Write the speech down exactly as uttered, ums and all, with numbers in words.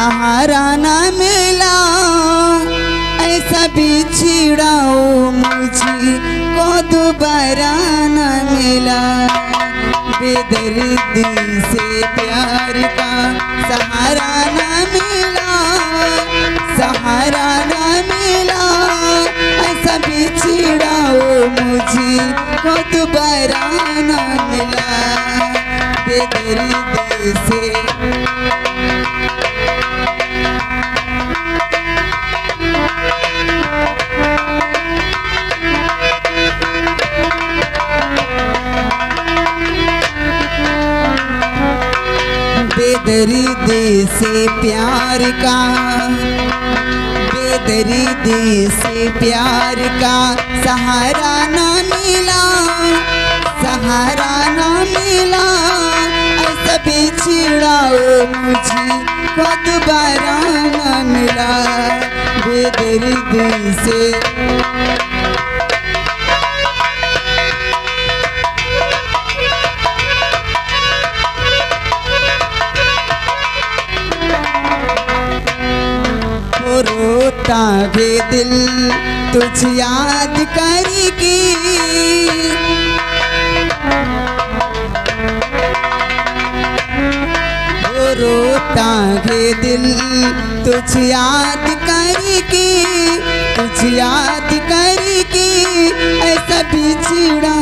सहारा ना मिला, ऐसा बिछड़ा ओ मुझको दोबारा ना मिला। बेदर्दी से प्यार का सहारा ना मिला, सहारा ना मिला, ऐसा बिछड़ा ओ मुझको दोबारा ना मिला। बेदर्दी से बेदर्दी से प्यार का, बेदर्दी से प्यार का सहारा ना मिला, सहारा ना मिला, ऐसा बिछड़ा ओ मुझको दोबारा ना मिला। बेदर्दी से ओ रोता है दिल तुझ याद करके, ओ रोता है दिल तुझ याद करके, तुझ याद करके, ऐसा बिछड़ा